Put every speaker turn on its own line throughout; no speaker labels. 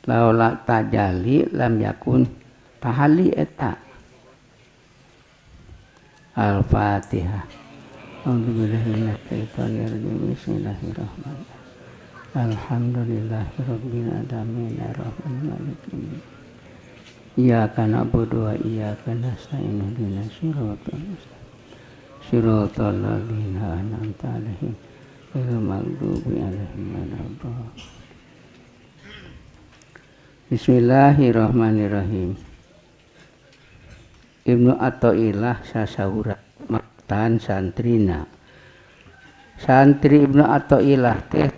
Laula tajali lam yakun tahali eta. Al-Fatihah. A'udzubillahi minasyaitonir rajim. Bismillahirrahmanirrahim. Alhamdulillahirabbil alamin arrahmanir rahim. Iyyaka na'budu wa iyyaka nasta'in ihdinas siratal mustaqim. Siratal ladzina an'amta 'alaihim ghairil maghdubi 'alaihim waladdallin. Bismillahirrahmanirrahim. Ibnu Athaillah sasaura matan santrina. Santri Ibnu Athaillah teh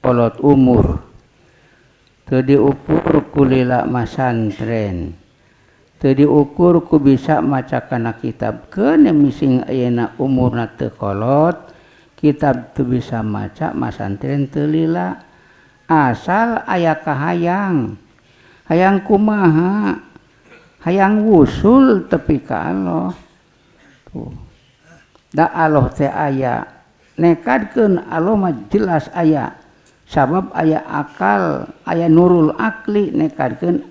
kolot umur. Teu diukur ku lila masantren. Teu diukur ku bisa maca kana kitab. Keun mising ayeuna umurna teu kolot, kitab teu bisa maca, masantren teu lila. Asal aya kahayang. Hayang kumaha? Hayang wusul tepi ka Allah. Tuh. Da Allah teh aya. Nekadkeun Allah mah jelas aya. Sabab aya akal, aya nurul akli nekadkeun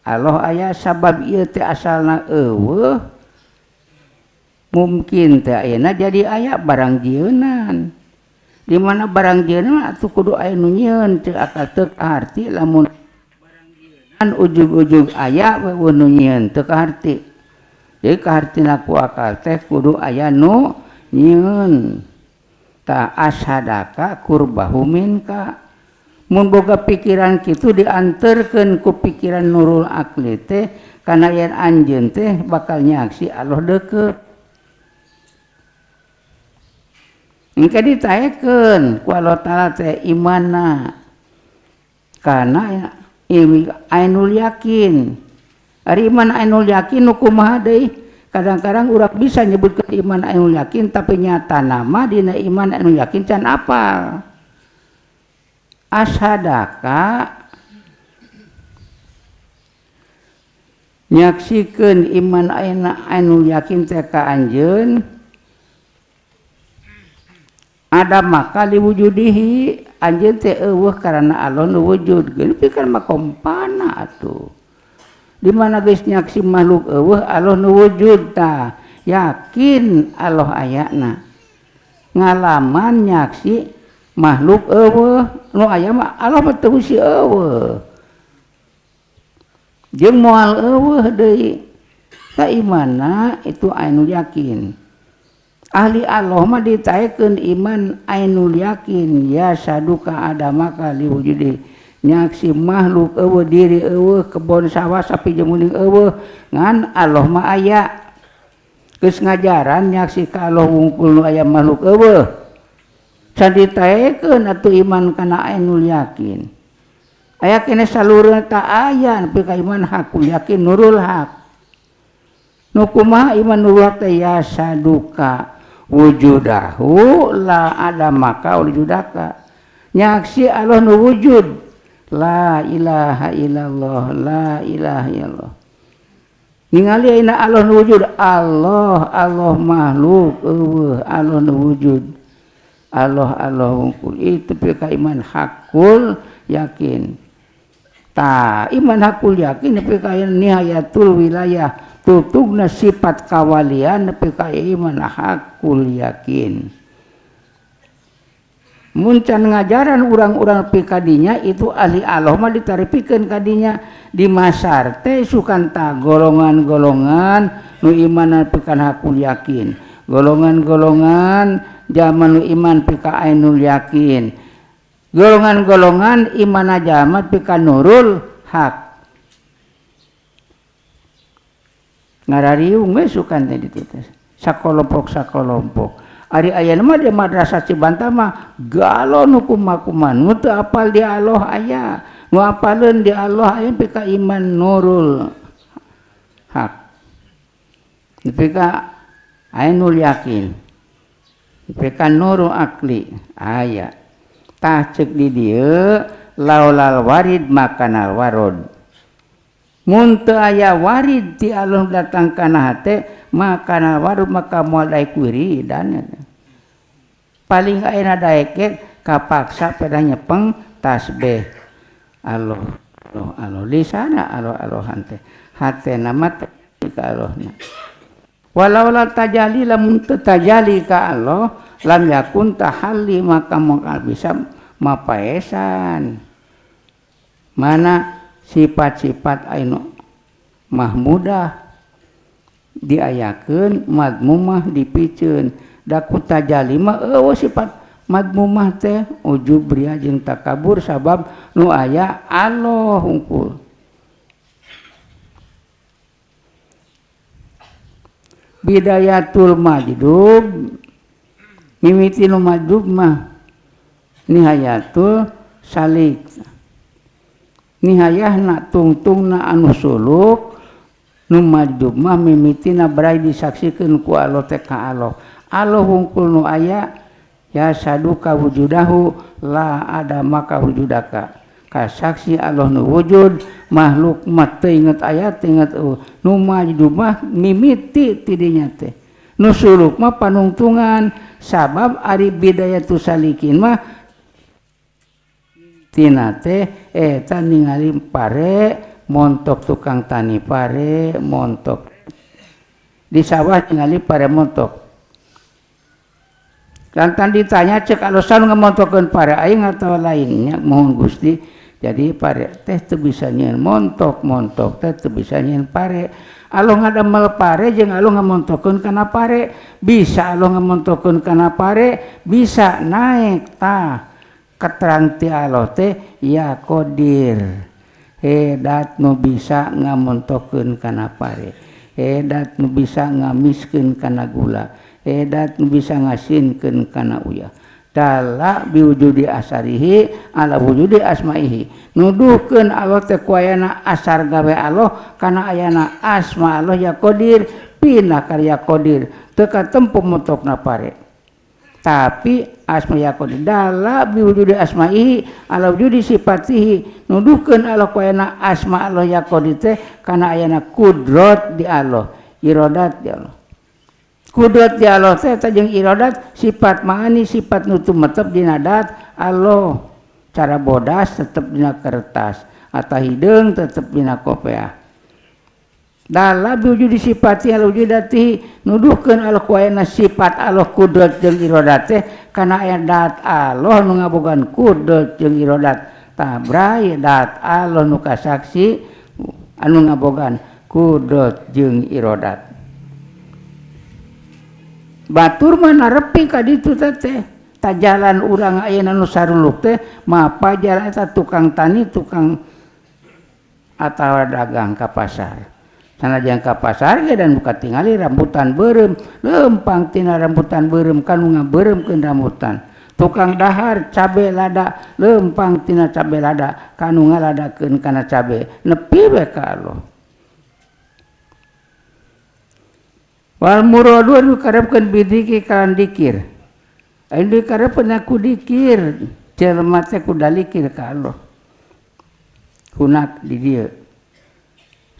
Allah aya sabab ieu teh asalna eueuh. Mungkin teh ayeuna jadi aya barang jieunan. Di mana barang jieunan atuh kudu aya nu nyieun teu akal teu kaharti lamun barang jieunan ujug-ujug aya we nu nyieun teu kaharti. Jadi kahartina ku akal teh kudu aya nu nyieun. Ta asadaka kurbahu minka. Mun boga pikiran kitu dianterkeun ku pikiran nurul akli teh kana yen anjeun teh bakal nyaksi Allah deukeut. Engke ditaekeun ku Allah Taala teh imanna kana ainul yakin. Ari iman ainul yakin nu kumaha deui? Kadang-kadang urang bisa nyebutkeun iman ainul yakin tapi nyata nama dina iman ainul yakin can apal. Asadaka nyaksikeun iman ainul yakin teh ka anjeun ada maka liwujudihi anjeun teh eueuh karena Allah nu wujud. Geus pikir mah kompana atuh. Di mana geus nyaksi makhluk eueuh Allah nu wujud tah yakin Allah ayana. Ngalaman nyaksi makhluk eueuh nu aya mah Allah mah teu si eueuh. Jeung moal eueuh deui. Ka imanna itu ainul yakin. Ahli Allah mah ditaekeun iman ainul yakin ya saduka adamaka liwujudi nyaksi makhluk eueuh diri eueuh kebon sawah sapi jeung eueuh ngan Allah mah aya. Geus ngajaran nyaksi ka Allah wungkul nu aya makhluk eueuh. Can ditaekeun atuh iman kana ainul yakin. Aya keneh salureun ta aya nepi ka iman hakul yakin nurul hak. Nu kumaha iman nurul hak teh ya saduka wujudahu la ada maka wujudaka. Nyaksi Allah nu wujud. La ilaha illallah, la ilaha illallah. Ningali ayeuna Allah nu wujud, Allah Allah makhluk eueuh Allah nu wujud. Allah Allah wungkul itu ka iman hakul yakin. Ta iman hakul yakin nepi ka nihayatul wilayah tutugna sifat kawalian nepi ka iman hakul yakin. Mun can ngajaran urang-urang nepi ka dinya itu ahli Allah mah ditarifikeun ka dinya di masar teh sukanta golongan-golongan nu iman nepi ka hakul yakin, golongan-golongan zaman nu iman nepi ka ainul yakin, golongan-golongan iman jalma nepi ka nurul hak. Ngarariung we sukan teh ditu teh sakolompok-sakolompok. Ari ayeuna mah di madrasah Cibanta mah galon hukum-hukuman nu teu apal di Allah aya, nu apaleun di Allah aya nepi ka iman nurul hak, nepi ka ainul yakin, nepi ka nurul akli aya. Tah ceuk di dieu laulal warid makanal warod. Mun teu aya warid ti Allah datang kana hate makana warud maka moal daek wiridan. Paling ayeuna daek ge kapaksa pedah nyepeng tasbih. Allah Allah Allah di sana Allah Allahan teh hatena mah ka Allahna walau la tajali lamun teu tajali ka Allah lam yakun tahalli maka maka bisa mapaesan mana sifat-sifat anu mahmudah diayakeun madmumah dipiceun da ku tajali mah eueuh sifat madmumah teh ujub ria jeung takabur sabab nu aya Allah hungkul. Bidayatul majdub mimiti nu majdub mah nihayatul salik nihayahna tungtungna anu suluk nu majdub mah mimitina brai disaksikeun ku Allah teh ka Allah Allah hungkul nu aya ya saduka wujudahu la ada maka wujudaka kasaksi Allah nu wujud makhluk mah teu inget aya teu inget eueuh nu majdub mah mimiti tidinya teh nu suluk mah panungtungan sabab ari bidayatu salikin mah tina teh eta ningali pare montok tukang tani pare montok di sawah ningali pare montok lantan ditanya cek alasan ngamontokeun pare aing atau lainnya mohon Gusti jadi pare teh teu bisa nyieun montok montok teh teu bisa nyieun pare alo ngadamel pare jeung alo ngamontokeun kana pare bisa alo ngamontokeun kana pare bisa naek tah keterang ti Allah teh ya Qadir hedat nu bisa ngamontokeun kana pare hedat nu bisa ngamiskeun kana gula hedat nu bisa ngasinkeun kana uyah dala biwujudi asarihi ala wujudi asmaihi nuduhkeun Allah teh ku ayana asar gawe Allah kana ayana asma Allah ya Qadir pinah karya Qadir teu katempo montokna pare tapi asma ya Qadir dala biwujudi asmaihi ala wujudi sifatihi nuduhkeun Allah ku ayana asma Allah ya Qadir teh kana ayana kudrat di Allah iradat di Allah kudrat di Allah teh jeung iradat sifat maani sifat nu tumetep dina dat Allah cara bodas tetep dina kertas atau hideung tetep dina kopeah dala biwujudi sifati ala wujudatihi nuduhkeun Allah ku ayana sifat Allah kudrat jeung iradat teh kana aya dat Allah nu ngabogaan kudrat jeung iradat tabrai dat Allah nu kasaksi anu ngabogaan kudrat jeung iradat batur mah narepi ka ditu teh tajalan urang ayeuna nu saruluk teh mapa jalan eta tukang tani tukang atawa dagang ka pasar sanajan ka pasar ge dan buka tingali rambutan beureum leumpang tina rambutan beureum kanu ngabeureumkeun rambutan tukang dahar cabe lada leumpang tina cabe lada kanu ngaladakeun kana cabe nepi we ka Allah wal muradu nu karepkeun bidiki kalan dikir anu dikarepkeun ku dikir jelema teh ku dalikir ka Allah hunak di dieu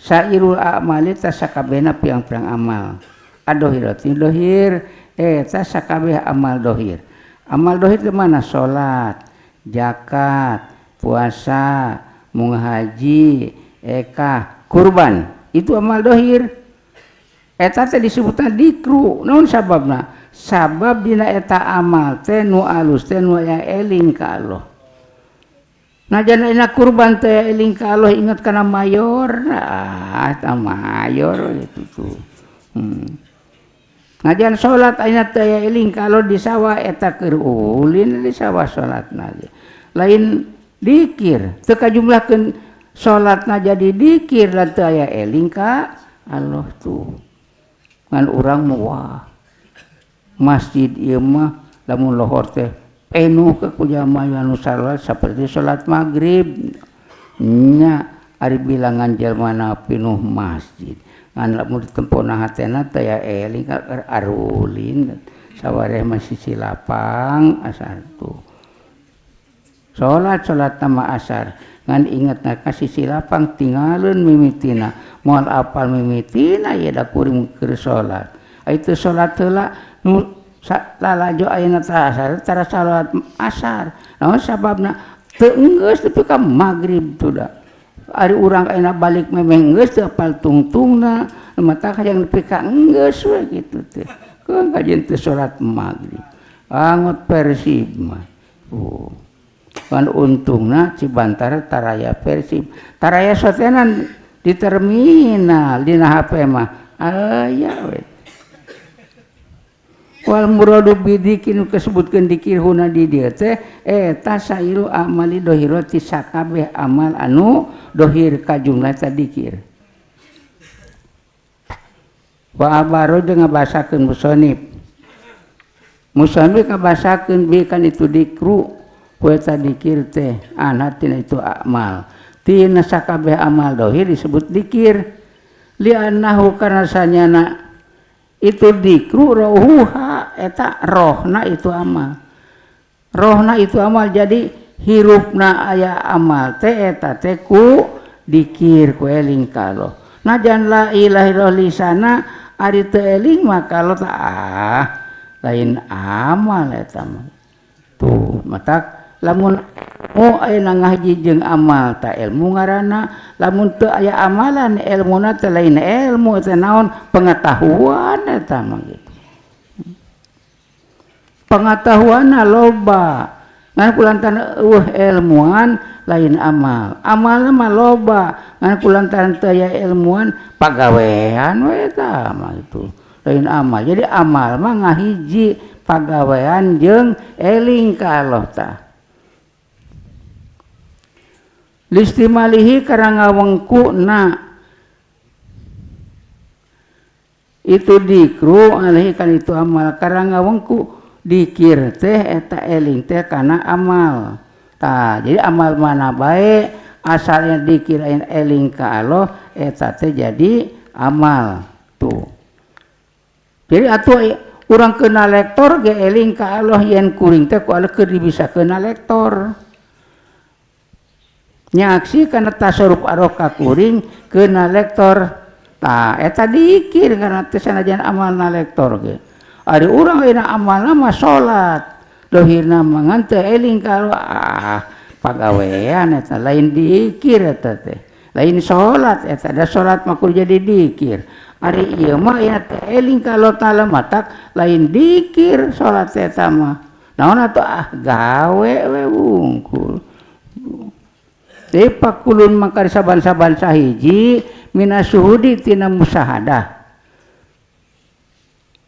sairul a'mali tasakabehna piang-piang amal adohirati dohir eta sakabeh amal dohir amal dohir teh mana salat zakat puasa mung haji ekah kurban itu amal dohir eta teh disebutna dikru naon sababna sabab dina eta amal teh nu alus teh nu aya eling ka Allah najan dina kurban teh eling ka Allah inget kana mayor ah eta mayor itu tuh Najan salat ayeuna teh aya eling ka Allah di sawah eta keur ulin di sawah salatna lain dikir teu kajumlahkeun salatna jadi dikir lan teu aya eling ka Allah tuh ngan urang mah wah masjid ieu mah lamun lohor teh penuh ke ku jamaah anu salat saperti salat magrib nya ari bilangan jelema na pinuh masjid ngan lamun ditempona hatena teh aya eling ka arulin sawareh mah sisi lapang asar tuh salat salat nama asar ngan ingetna ka sisi lapang tinggalin mimitina moal apal mimitina ieu da kuring keur salat itu salat heula nu lalajo ayeuna teh asar tara salat asar naon sababna Teu enggeus tepi ka magrib tuh da. Ari urang ayeuna balik memeh geus teu apal tungtungna, mata hayang nepi ka enggeus we kitu teh. Keun kajeun teu salat magrib. Angot Persib mah. Oh. Kan untungna Cibantara taraya Persib. Taraya sotenan di terminal dina HP mah aya we. Wal muradu bidzikin kasebutkeun dikir huna di dieu teh eta sairu amali dohirati sakabeh amal anu dohir ka jumlah eta dikir. Wa abaru jeung ngabasakeun musonib. Musonib ngabasakeun bi kan itu dikru ku eta dikir teh ana tina itu amal. Tina sakabeh amal dohir disebut dikir. Li annahu karena sanyana itu dikru rohuha eta rohna itu amal. Rohna itu amal jadi hirupna aya amal teh eta teh ku dikir ku eling ka Allah. Najan la ilaha illallah lisana ari teu eling mah kalau tah ah, lain amal eta mah. Tuh matak lamun oh ayeuna ngaji jeung amal ta ilmu ngaranna, lamun teu aya amalan ilmuna teh lain ilmu teh naon pengetahuan eta mah gitu. Pengetahuanna loba ngan kulantaran eueuh ilmuan lain amal. Amalna mah loba ngan kulantaran teu aya ilmuan pagawean we eta mah gitu. Lain amal. Jadi amal mah ngahiji pagawean jeung eling ka Allah tah. Listimalihi karena ngawengkuna itu dikru alaihi kan itu amal karena ngawengku dikir teh eta eling teh kana amal. Tah jadi amal mana bae asalnya dikir eling ka Allah eta teh jadi amal tuh. Jadi atuh urang kena lektor ge eling ka Allah yen kuring teh ku Allah keur bisa kena lektor. Nyaksi karena tasarruf arwah ka kuring kena lektor. Tah eta dikir karena teh sanajan amalna lektor ge. Ari urang ayeuna amalna mah salat. Dohirna mah ngan teu eling ka Allah ah pagawean eta lain dikir eta teh. Lain salat eta da salat mah kudu jadi dikir. Ari ieu mah aya teu eling ka Allah taala matak lain dikir salat eta mah. Naon atuh ah gawe we wungkul. Pakulun maka saban-saban sahiji minasuhudi tina musahadah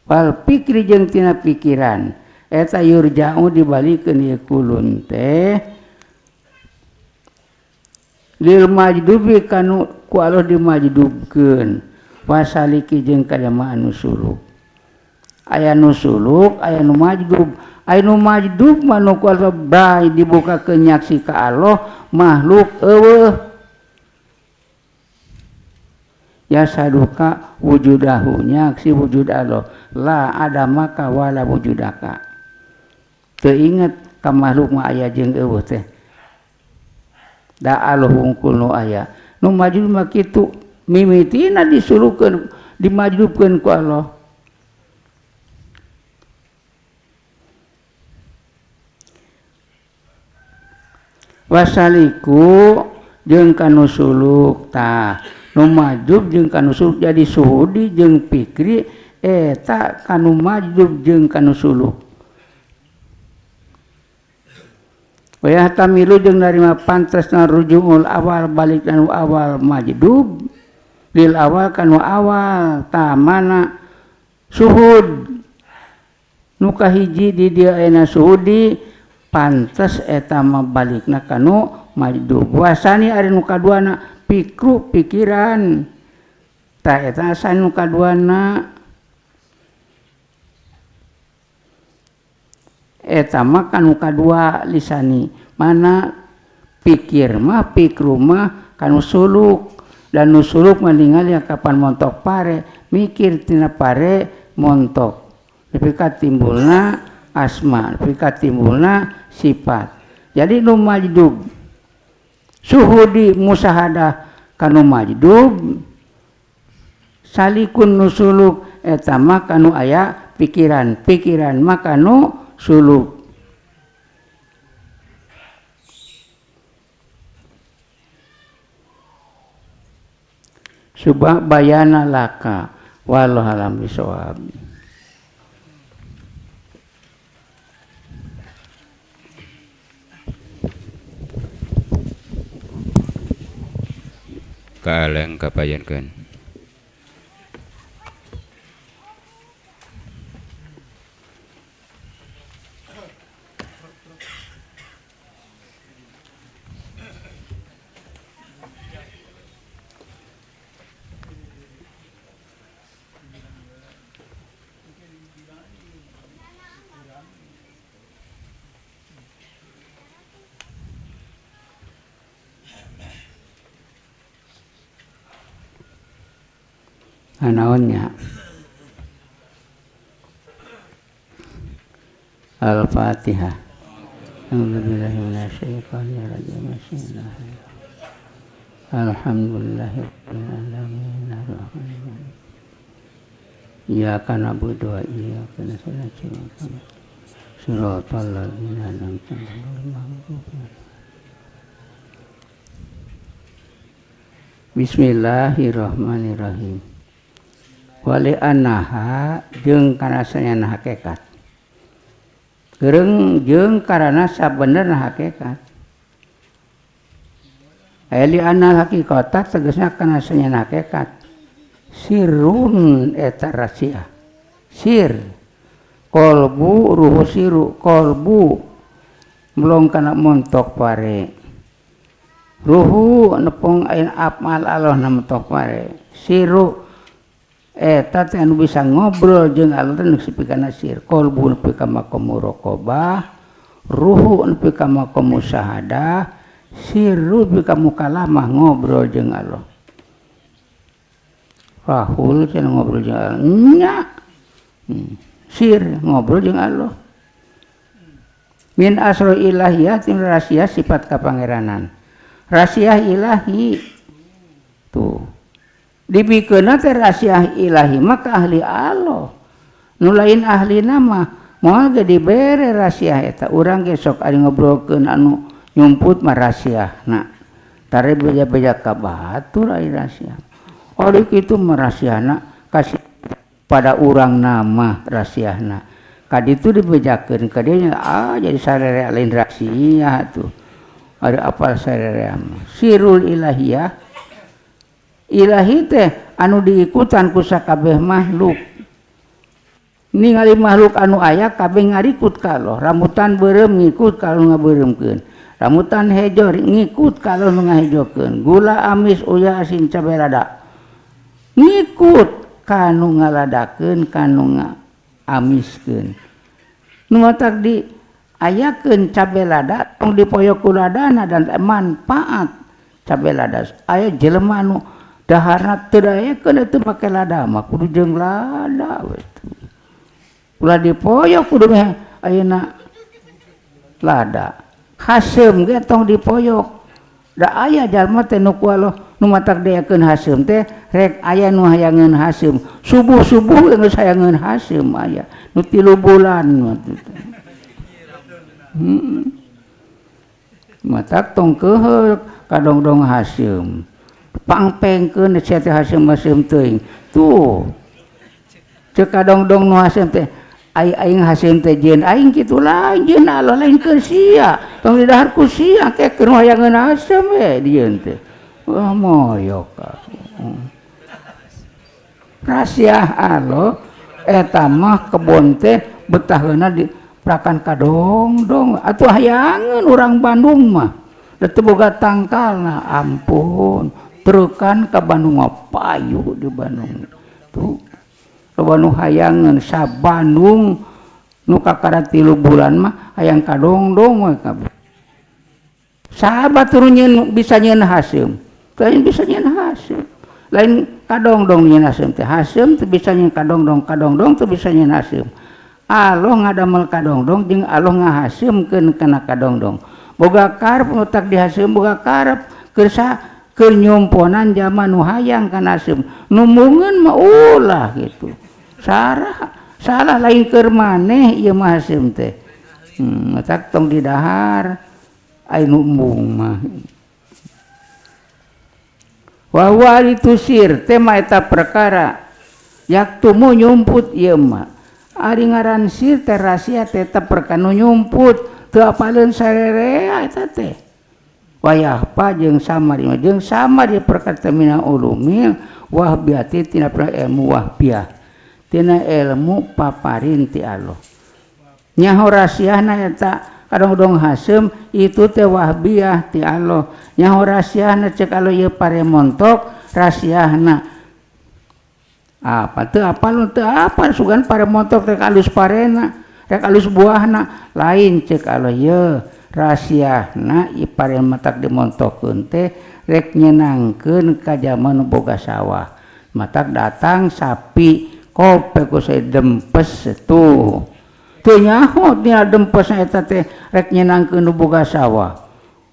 wal pikri jeung tina pikiran eta yurja'u dibalikeun ieu kulun teh lil majdubi kanu ku Allah dimajdubkeun wasaliki jeung kadama anu suluk aya nu suluk aya nu majdub. Anu majdub mah nu ku Allah bae dibukakeun nyaksi ka Allah makhluk eueuh ya saduka wujudahu nyaksi wujud Allah la ada maka wala wujudaka teu inget ka makhluk mah aya jeung eueuh teh da Allah wungkul nu aya nu majdub mah kitu mimitina disulukeun dimajdubkeun ku Allah. Wasaliku jeung kanu suluk tah nu majdub jeung kanu suluk jadi suhudi jeung pikri eta kanu majdub jeung kanu suluk. Wa yahtamilu jeung narima pantesna rujuul awal balik kanu awal majdub lil awal kanu awal tah mana suhud nu kahiji di dieu ayeuna suhudi pantes eta mah balikna kanu majdub. Wasani ari nu kaduana pikru pikiran tah eta asani nu kaduana eta mah kanu kadua lisani mana pikir mah pikru mah kanu suluk dan nu suluk mah ningali kapan montok pare mikir tina pare montok nepi ka timbulna asma nepi ka timbulna sifat. Jadi nu majdub suhudi musahadah kanu majdub salikun nu suluk eta mah kanu aya pikiran pikiran mah kanu suluk. Subah bayana laka wallahu alam bisawab.
Kaleng kapayankeun.
Naonnya Al-Fatihah. A'udzubillahi minasyaitonir rajim. Bismillahirrahmanirrahim. Alhamdulillahirabbil alamin arrahmanir rahim. Iyyaka na'budu wa iyyaka nasta'in. Shiratal ladzina an'amta 'alaihim. Bismillahirrahmanirrahim. Wali anaha jeung kana sanyana hakikat. Gereng jeung karana sabenerna hakikat. Aya li anal hakikata tegasna kana sanyana hakikat. Sirun eta rahasia. Sir kolbu ruhu siru kolbu melong kana montok pare. Ruhu nepong ain amal Allah na montok pare. Siru eta teh anu bisa ngobrol jeung Allah teh nu sipikana sir. Kolbu nepi ka maqam muraqabah, ruhu nepi ka maqam musyahadah, sirru nepi ka mukalamah ngobrol jeung Allah. Rahul cenah ngobrol jeung Allah. Nya. Sir ngobrol jeung Allah. Min asro ilahiyah tin rahasia sifat kapangeranan. Rahasia ilahi tuh. Dibikeunna teh rahasia ilahi maka ahli Allah. Nu lain ahli nama moal ge dibere rahasia eta. Urang ge sok ari ngobrolkeun anu nyumput mah rahasiana. Tare beja-beja ka batur ari rahasia. Ari kitu mah rahasiana kasih pada urang nama rahasiana. Ka ditu dibejakeun ka dieu nya jadi sarere lain rahasia tuh. Ari apal sarere mah. Sirul ilahiyah ilahi teh anu diikutan ku sakabeh makhluk. Ningali makhluk anu aya kabeh ngarikut ka Allah. Rambutan beureum ngikut ka nu ngabeureumkeun. Rambutan hejo ngikut ka nu ngahejokeun. Gula amis uya asin cabe lada ngikut ka nu ngaladakeun ka nu ngaamiskeun. Nu matak di ayakeun cabe lada tong dipoyok ku ladana dan manfaat cabe lada. Aya jelema anu daharna teu daekeun eta make lada mah kudu jeung lada we tuh. Ulah dipoyok kudu meh ayeuna lada. Haseum ge tong dipoyok. Da aya jalma teh nu ku Allah nu matak daekeun haseum teh rek aya nu hayangeun haseum. Subuh-subuh geus hayangeun haseum aya nu 3 bulan mah teh. Matak tong keuheul kadongdong haseum. Pangpengkeun sia teh haseum-haseum teuing. Tuh. Ceuk kadongdong nu haseum teh ai aing haseum teh jieun aing kitu lain jieun Allah lain keur sia. Tong didahar ku sia ke keur hayangeun haseum we dieun teh. Wah moyok. Rahasia Allah eta mah kebon teh betaheuna di prakan kadongdong atuh hayangeun urang Bandung mah. Da teu boga tangkalna ampun. Terukan ke Bandung payu di Bandung tuh loba nu hayangeun sa Bandung nu kakara 3 bulan mah hayang kadongdong we kabeh. Sahabat turun nyeun bisa nyeun haseum, lain bisa nyeun haseum, lain kadongdong nyeun haseum teh haseum teu bisa nyeun kadongdong, kadongdong teu bisa nyeun haseum. Allah ngadamel kadongdong jeung Allah ngahaseumkeun kana kadongdong. Boga karep nu tak dihaseum boga karep keur keur nyumponan zaman nu hayang kana haseum nu mungeun mah ulah gitu. Sarah salah lain keur maneh ieu mah haseum teh. Matak tong didahar ai nu embung mah. Wa huwa itu sir teh mah eta perkara yaktumu nyumput ieu mah. Ari ngaran sir teh rahasia teh eta perkara nu nyumput teu apaleun sarerea eta teh. Wayah pa jeung samar jeung samar di perkara mina ulumil wahbiati tina ilmu wahbiah tina ilmu paparin ti Allah. Nyaho rahasiana eta kadang-kadang hasem itu teh wahbiah ti Allah. Nyaho rahasiana cek Allah ieu pare montok rahasiana. Apa teu apal teu apal sugan pare montok rek alus parena rek alus buahna lain cek Allah ieu rahasiana ieu pare matak dimontokeun teh rek nyenangkeun ka jaman boga sawah. Matak datang sapi kope ku saya dempes tuh. Teu nyaho dina dempesna eta teh rek nyenangkeun nu boga sawah.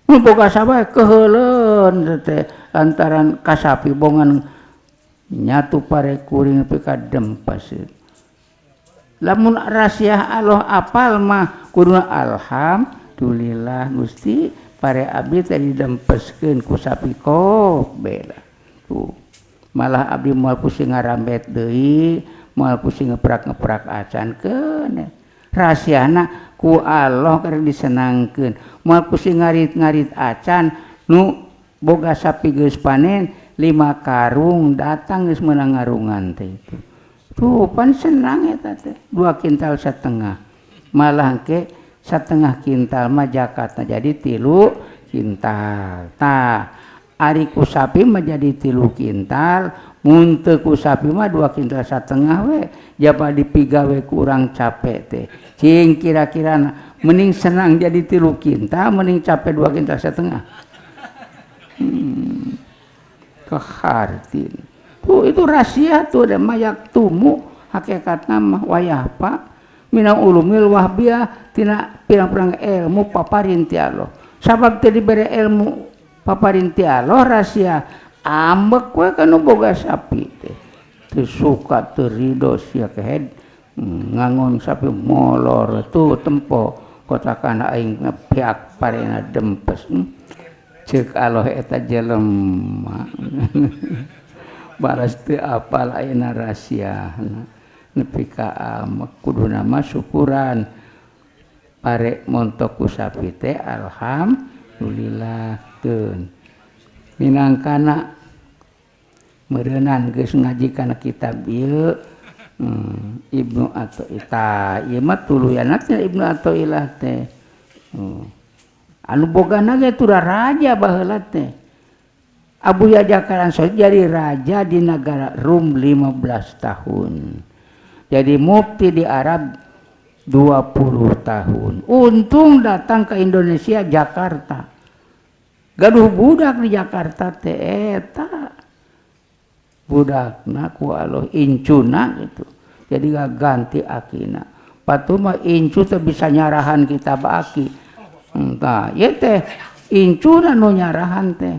Nu boga sawah keuheuleun teh lantaran ka sapi bongan nyatu pare kuring nepi ka dempes. Lamun rahasia Allah apal mah kuduna alhamdulillah Gusti pare abdi teh didempeskeun ku sapi kobe lah. Tuh. Malah abdi moal pusing ngarambet deui, moal pusing ngeprak-ngeprak acan keun. Rahasiana ku Allah keur disenangkeun. Moal pusing ngarit-ngarit acan nu boga sapi geus panen 5 karung datang geus meunang ngarungan teh itu. Tuh pan senang eta teh 2,5 kintal. Malah engke 1,5 kintal mah zakatna jadi 3 kintal. Tah ari ku sapi mah jadi 3 kintal, mun teu ku sapi mah 2,5 kintal we, jaba dipigawe ku urang capek teh. Cing kira-kira mending senang jadi 3 kintal, mending capek 2,5 kintal. Kehartin. Tuh itu rahasia tuh ada mayak tumu hakikatna mah wayah pak mina ulumil wahbiah tina pirang-pirang ilmu paparin ti Allah. Sabab teu dibere ilmu paparin ti Allah rahasia ambek we kana boga sapi teh. Teu suka teu rido sia kehed ngangon sapi molor tuh tempo kotakana aing ngepiak parena dempes. Cek Allah eta jelema. Balas teu apal ayeuna rahasiana nepi ka amek kuduna mah syukuran pare montok ku sapi teh alhamdulillah teun. Minangkana meureunan geus ngaji kana kitab ieu Ibnu Athaillah ieu mah tuluyanna teh Ibnu Athaillah teh. Anu bogana ge tura raja baheula teh. Abu Yahya Ansori jadi raja di negara Rum 15 tahun. Jadi mufti di Arab 20 tahun. Untung datang ke Indonesia Jakarta. Gaduh budak di Jakarta teh eta. Budakna ku Allah incuna gitu. Jadi gak ganti akina. Patuh mah incu teh bisa nyarahan kitab aki. Entah, ieu teh incuna nu nyarahan teh.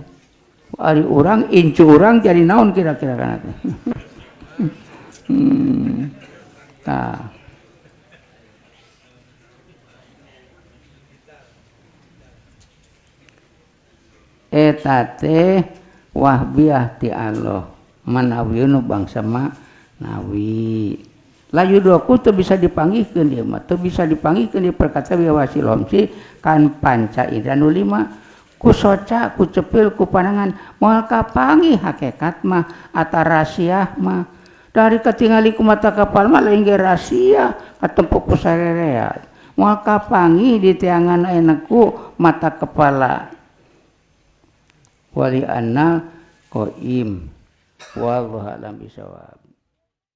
Ari urang incu urang jadi naon kira-kira kana teh. Tah. Eta teh wahbiah ti Allah. Manawi nu bangsa mah nawi. Layu doku teu bisa dipanggihkeun ieu mah, teu bisa dipanggihkeun di perkata wasil homsi kan panca indra nu 5. Ku soca, ku cepil, ku panangan moal kapanggih hakikat mah atau rahasia mah. Dari katingali ku mata kapal mah lain ge rahasia katempok ku sarerea. Moal kapanggih di teangan ayeuna ku mata kepala. Wali anna qaim. Wallahu a'lam bishawab.